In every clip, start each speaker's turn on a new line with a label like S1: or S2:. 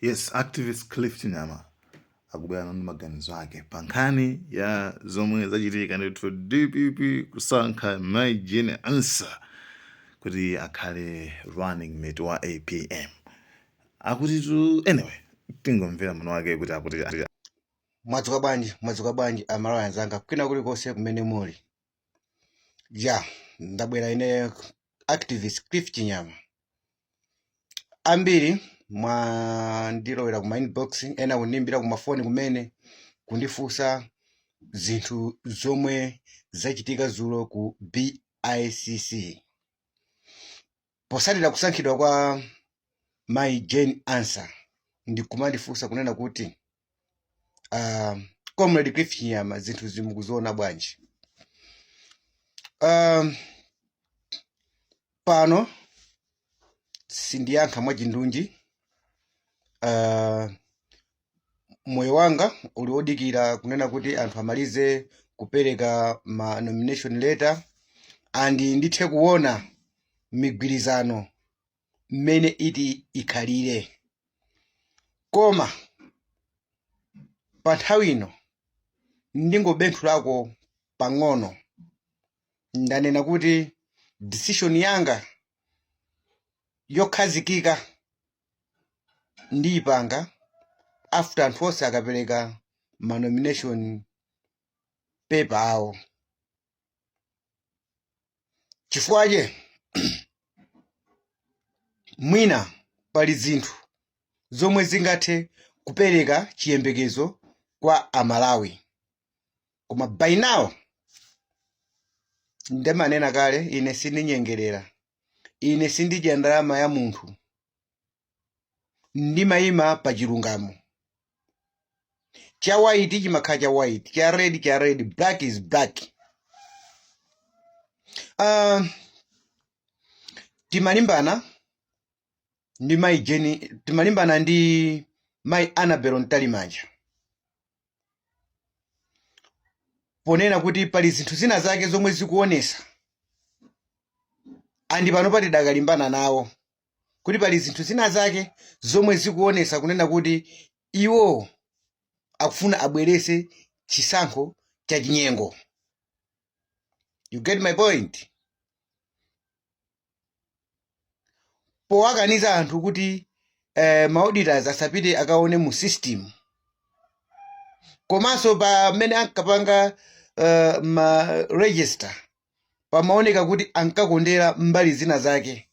S1: Yes, activist Cliff Chinyama akubwera ndi maganizo ake pa nkhani ya zomwe zachitika ndithu, DPP kusankha Mai Jane Ansah kuti akhale running mate wa APM. Akutitu, anyway, tingomvera muno wake kuti akuti.
S2: Mwadzuka bwanji, mwadzuka bwanji Amalawi anzanga kwina kulikonse kumene muli? Ya, ndabwera ine activist Cliff Chinyama. Ambiri mwandilowera kuma inbox, ena kundiimbira kumafoni kumene kundifunsa zinthu zomwe zachitika dzulo ku BICC posatira kusankhidwa kwa Mayi Jane Ansah, ndikumandifunsa kunena kuti, "Comrade Cliff Chinyama, zinthu zimukuziona bwanji?" Pano sindiyankha mwachindunji. Moyo wanga uli wodikira kunena kuti anthu amalize kupereka ma nomination letter and ndithe kuona migwirizano mmene iti ikhalire. Koma pa nthawi ino ndingobenthulako pang'ono. Ndanena kuti decision yanga yokhazikika ndiyipanga after anthu onse akapereka ma nomination paper awo. Chifukwache mwina pali zinthu zomwe zingathe kupereka chiyembekezo kwa Amalawi. Koma by now ndimanena kale, ine sindinyengerera, ine sindidya ndalama ya munthu, ndimayima pa chilungamo. Cha white chimakhala cha white, cha red cha red, black is black. Timalimbana ndi Mayi Jane, timalimbana ndi Mayi Annabel Mtalimanja ponena kuti pali zinthu zina zake zomwe zikuonesa, and pano tidakalimbana nawo kuti pali zinthu zina zake zomwe zikuonesa kunena kuti iwo akufuna abwerese chisankho chachinyengo. You get my point? Powakaniza anthu kuti ma auditors asapite akaone mu system, komanso pamene ankapanga ma register pamaoneka kuti ankakondera mbali zina zake,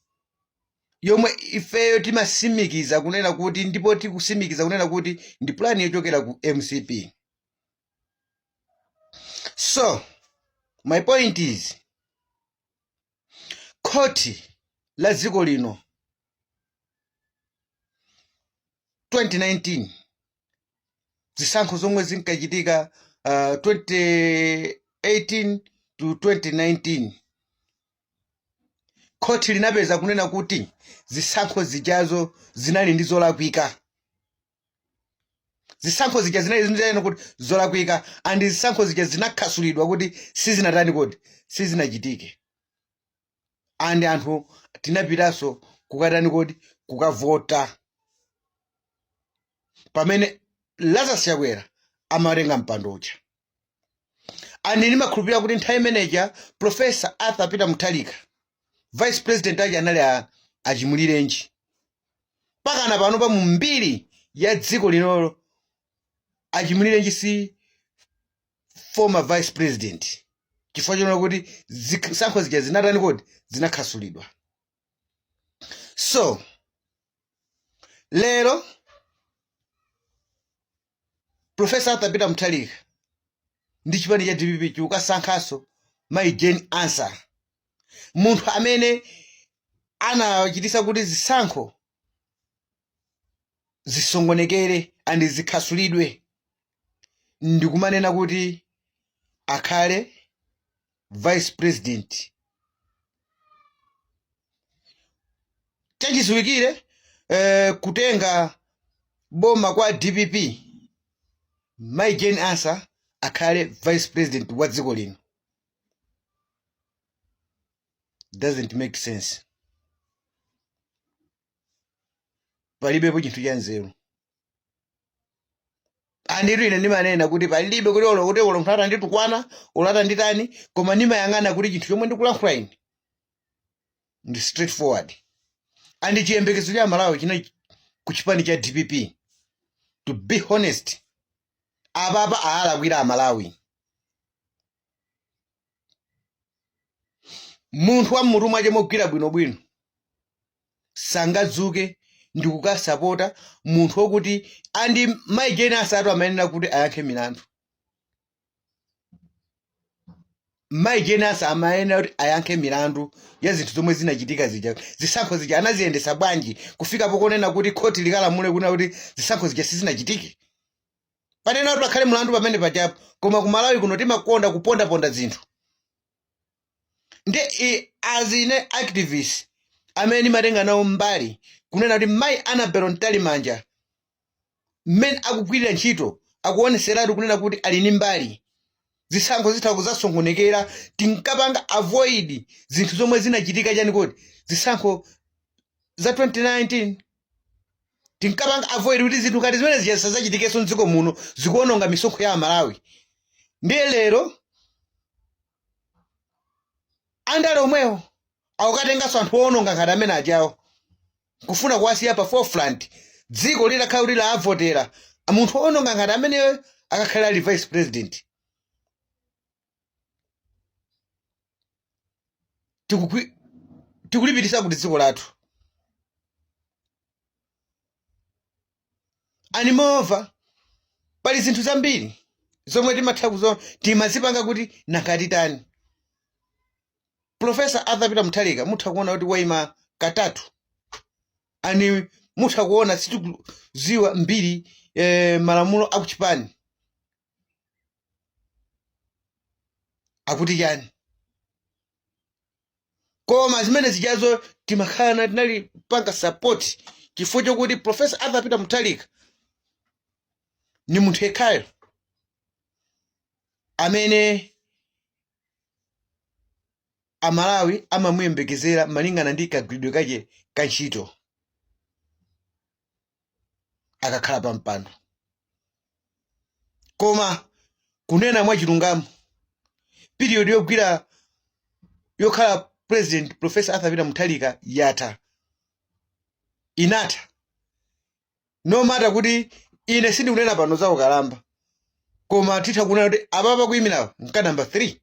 S2: yomwe ifeyo timasimikiza kunena kuti, ndipo tikusimikiza kunena kuti ndi plan yochokera ku MCP. So my point is, khoti la dziko lino 2019, zisankho zomwe zinkachitika 2018 to 2019, khoti linapeza kunena kuti zisankho zijazo zinali ndi zolakwika. Zisankho zija zinali zinali kuti zolakwika, and zisankho zija zinakhasulidwa kuti sizinatani, kuti sizinachitike, and anthu tinapitanso kukatani, kodi kukavota, pamene Lazarus Chakwera amatenga mpando uja. And ndimakhulupirira kuti nthawi imeneja Professor Arthur Peter Mutharika, vice president aja anali a Chimulirenji. Pakana pano pa mu mbiri ya dziko linolo a Chimulirenji si former vice president, chifukwa chonena kuti zisankho zija zinatani, kodi zinakhasulidwa. So lero Professor Arthur Peter Mutharika ndi chipani cha DPP chikukasankhanso Mayi Jane Ansah, munthu amene anachitisa kuti zisankho zisongonekere and zikhasulidwe, ndikumanena kuti akhale vice president. Chachidziwikire kutenga boma kwa DPP, Mayi Jane Ansah akhale vice president wa dziko lino doesn't make sense. Palibepo chinthu cha nzeru. Anditu ine ndimanena kuti palibe kuti olo kuti olo munthu atanditukwana, olo atanditani, koma ndimayang'ana kuti chinthu chomwe ndikulankhula ine ndi straightforward. And chiyembekezo cha Malawi chinali ku chipani cha DPP. To be honest, apapa aalakwira Amalawi. Munthu wa mmutu mwache mogwira bwinobwino sangadzuke ndikukasapota munthu wokuti andi mayi Jane Ansah amayenera kuti ayankhe milandu. Mayi Jane Ansah amayenera kuti ayankhe milandu ya zinthu zomwe zinachitika zija. Zisankho zija anaziyendesa bwanji kufika pokonena kuti khoti likalamule kunena kuti zisankho zija sizinachitike? Panena kuti pakhale mlandu pamene pajapo. Koma ku Malawi kuno timakonda kupondaponda zinthu. Ndi as ine activist amene ndimatenga nawo mbali kunena kuti mayi Annabel Mtalimanja mmene akugwirira ntchito akuoneseratu kunena kuti ali ndi mbali. Zisankho zitha kuzasokonekera. Tinkapanga avoid zinthu zomwe zinachitika chani kodi zisankho za 2019. Tinkapanga avoid kuti zinthu ngati zimene zija zisazachitikenso mdziko muno, zikuononga misonkho ya Amalawi. Ndiye lero andale omwewo akukatenganso anthu owononga ngati amene ajawo kufuna kuwasiya pa forefront. Dziko litakhala kuti laavotera munthu owononga ngati ameneyo akakhala ali vice president, tikulipitisa kuti dziko lathu. And moreover, pali zinthu zambiri zomwe timatha kuzo timazipanga kuti nangati tani. Professor Arthur Peter Mutharika mutha kuona kuti waima katatu, and mutha kuona sitikuziwa mbiri, malamulo akuchipani akuti chani. Koma zimene zijazo timakhala tinali panga support chifukwa chokuti Professor Arthur Peter Mutharika ni munthu yekhayo amene Amalawi amamuyembekezera malingana ndi kagwiridwe kache ka ntchito akakhala pa mpando. Koma kunena mwachilungamo, period yogwira yokhala president Professor Arthur Peter Mutharika yatha, inatha. No matter kuti ine sindikunena pano za ukalamba, koma titha kunena kuti apapa kuyimirawo nka number 3,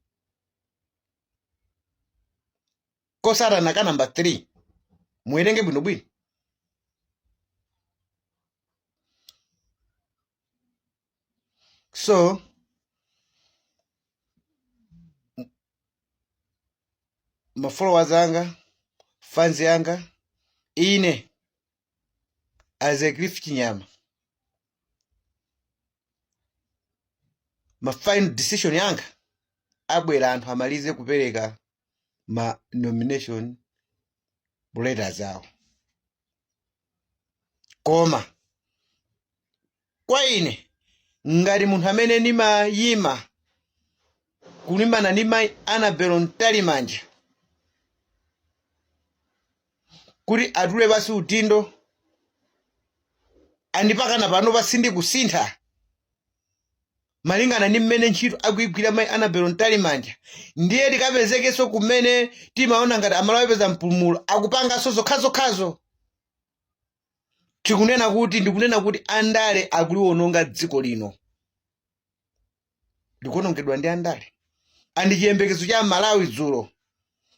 S2: kosatana ka number 3. Muwerenge bwinobwino. So ma followers anga, fans yanga, ine as a Cliff Chinyama, ma final decision yanga abwera anthu amalize kupereka ma nomination letters awo. Koma kwa ine ngati munthu amene ndimayima kulimbana ndi mayi Annabel Mtalimanja kuti atule pasi udindo, andipakana pano pasi ndikusintha malingana ndi mmene ntchito akuyigwira mayi Annabel Mtalimanja. Ndiye tikapezekenso kumene timaona ngati Amalawi apeza mpumulo, akupanganso zokhazokhazo. Tikunena kuti, ndikunena kuti andale akuliwononga dziko lino, likuonongedwa ndi andale. And chiyembekezo cha Malawi dzulo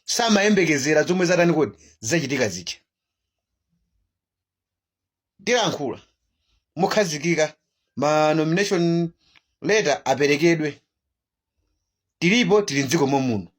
S2: samayembekezera zomwe zatani kodi zachitika zija. Tilankhula mokhazikika, ma nomination letter aperekedwe. Tilipo, tili mdziko momuno.